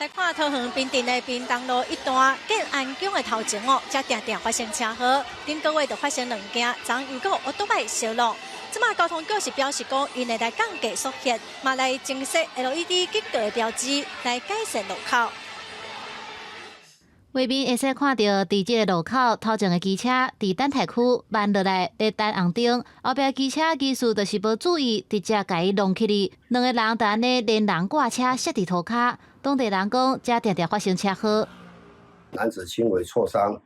來看桃園平鎮的屏東路一段建安宮的頭前哦，遮定定發生車禍，頂個月就發生兩件，昨又閣有歐多擺相挵。這馬交通局是表示講，𪜶會來降低速限，嘛來增設 LED 警告的標誌，來改善路口。畫面會使看著，佇這个路口頭前的機車佇等待區慢落來，咧等紅燈，後壁機車技術就是無注意，直接共伊挵起去，兩个人就按呢連人掛車摔佇塗跤。當地人講，遮定定發生車禍。男子輕微挫傷，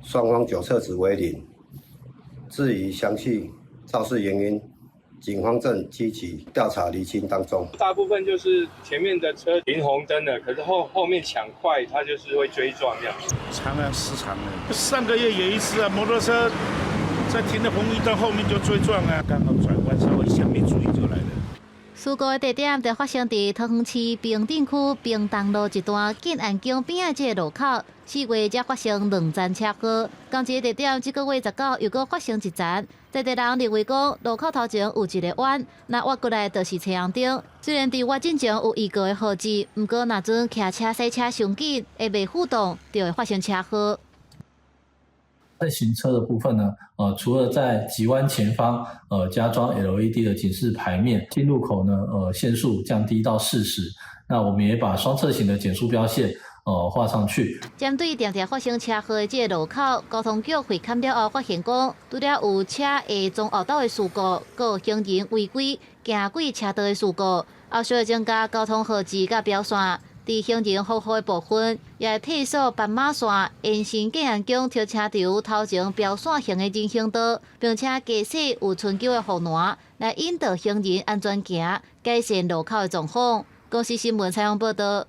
雙方酒測值為零。至於詳細肇事原因，警方正積極調查釐清當中。大部分就是前面的車停紅燈了，可是後面搶快，他就是會追撞這樣。常啊，時常的。上個月有一次啊，摩托車在停的紅綠燈後面就追撞啊，剛好轉彎稍微一下沒注意就來了。事故的地點就發生佇桃園市平鎮區屏東路一段建安宮邊仔這个路口，4月才發生兩宗車禍。仝一個地點，這個月19又閣發生一宗。在地人認為講，路口頭前有一個彎，若倚過來就是青紅燈。雖然佇倚進前有預告的號誌，毋過若陣騎車駛車傷緊，會袂輔動，就會發生車禍。在行車的部分呢，除了在急彎前方，加裝 LED 的警示牌面，進入口呢，限速降低到40，那我們也把雙側行的減速標線，畫上去。針對定定發生車禍的這个路口，交通局會勘了後發現講，除了有車會撞後斗的事故，閣有行人違規行過車道的事故，後續會增加交通號誌佮標線。佇行人服務的部分，也會退縮斑馬線，延伸建安宮停車場頭前標線型的人行道，並且加設有春秋的護欄，來引導行人安全行，改善路口的狀況。公視新聞採訪報導。